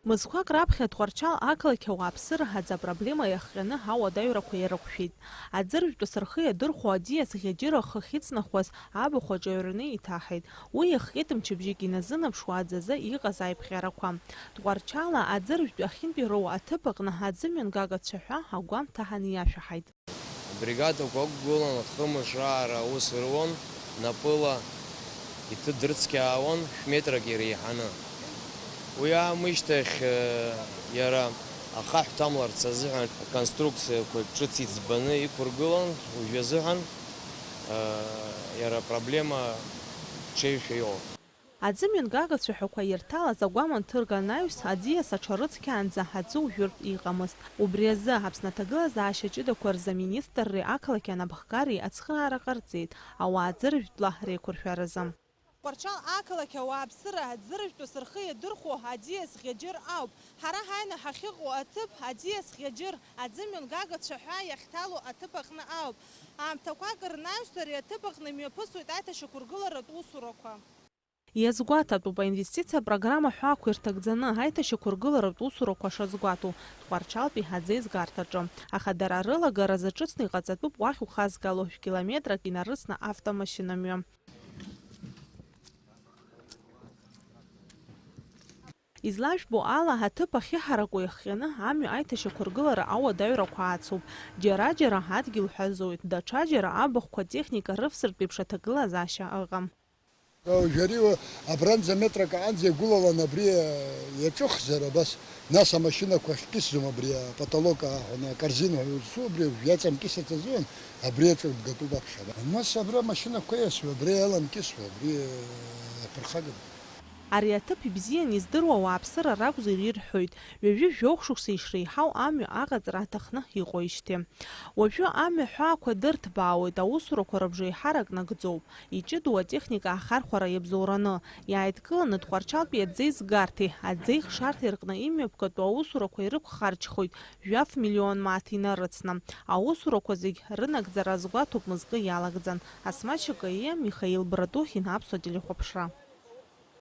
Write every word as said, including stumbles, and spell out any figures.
Мызқәак раԥхьа Тҟәарчал ақалақь ауааԥсыра аӡы апроблема иахҟьаны ауадаҩрақәа ирықәшәеит. Аӡыржәтәыс рхы иадырхәо аӡиас ӷьаџьыра ахы ахьыҵнахуаз абахә аҿы аҩрны иҭаҳаит. Уи иахҟьеит мчыбжьык иназынаԥшуа аӡазы иҟаз аиԥҟьарақәа. Тҟәарчала аӡыржәтә ахьынтәироу аҭыԥ аҟны аӡымҩангагацәа ҳәа агәамҭа ҳаниашәаҳаит. Абригадақәа ықәгылан, хымш раара аус руан, напыла иҭыдрыцқьаауан шә-метрак иреиҳаны. Уи аамышьҭахь, э, иара ахаҳә ҭамларц азыҳәан аконструкциақәа ҿыц иӡбаны иқәыргылан, уажәы азыҳәан, э, иара апроблема ҽеишәа иоуп. Аӡымҩангагацәа ҳәақәа ирҭалаз агәаманҭырга анаҩс, аӡиас аҽарыцқьаанӡа аӡы ужәыртә иҟамызт. Убри азы Аԥсны аҭагылазаашьа ҷыдақәа рзы аминистрреи ақалақь анапхгареи ацхыраара ҟарҵеит ауаа аӡыржәтәла реиқәыршәаразы. Тҟәарчал ақалақь ауааԥсыра аӡыржәтәыс рхы иадырхәо аӡиас ӷьаџьыр ауп. Ҳара ҳааины ҳахьыҟоу аҭыԥ аӡиас ӷьаџьыр, аӡымҩангагацәа ҳәа иахьҭало аҭыԥ аҟны ауп. Аамҭақәак рнаҩс ари аҭыԥ аҟны имҩаԥысуеит аиҭашьақәыргыларатә усурақәа. Иазгәаҭатәуп, аинвестициа апрограмма ҳәаақәа ирҭагӡаны аиҭашьақәыргыларатә усурақәа шазгәаҭоу Тҟәарчалтәи аӡеизгарҭаҿы. Аха дара рылагаразы ҿыцны иҟаҵатәуп уахь ухазгало шә-километрак инарыцны автомашьынамҩа. Излажәбо ала, аҭыԥ ахьыҳараку иахҟьаны амҩа аиҭашьақәыргылара ауадаҩрақәа ацуп. Џьара-џьара адгьыл ҳәазоит, даҽаџьара абахәқәа техника рывсыртә еиԥш аҭагылазаашьа ыҟам. Уажәы ари абранӡа метрак аҟанӡа игәылалан абри, э, иаҿыхзар абас, нас амашьынақәа ахькьысӡом абри апотолок ааҳәаны, акорзин ҳәа узцу абри уажә иаҵамкьысырц азыҳәан абри аҿы бгатәуп аԥхьара. Нас абра амашьынақәа иасуа, абри иаламкьысуа, абри, э, аԥырхагам. Ари аҭыԥ ибзиан издыруа ауааԥсыра ракәзар ирҳәоит, ҩажәи жәохә шықәса ишреиҳау амҩа аҟаҵара аҭахны иҟоижьҭеи. Уажәы амҩа ҳәаақәа дырҭбаауеит, аусурақәа рыбжеиҳарак нагӡоуп. Иҷыдоу атехника ахархәара иабзоураны, иааидкыланы Тҟәарчалтәи аӡеизгарҭеи аӡеихшарҭеи рҟны имҩаԥгатәу аусурақәа ирықәхарџьхоит жәаф миллион мааҭ инарыцны. Аусурақәа зегь рынагӡара азгәаҭоуп мызкы иалагӡан. Асмач Акаиа, Михаил Братухин, Аԥсуа телехәаԥшра.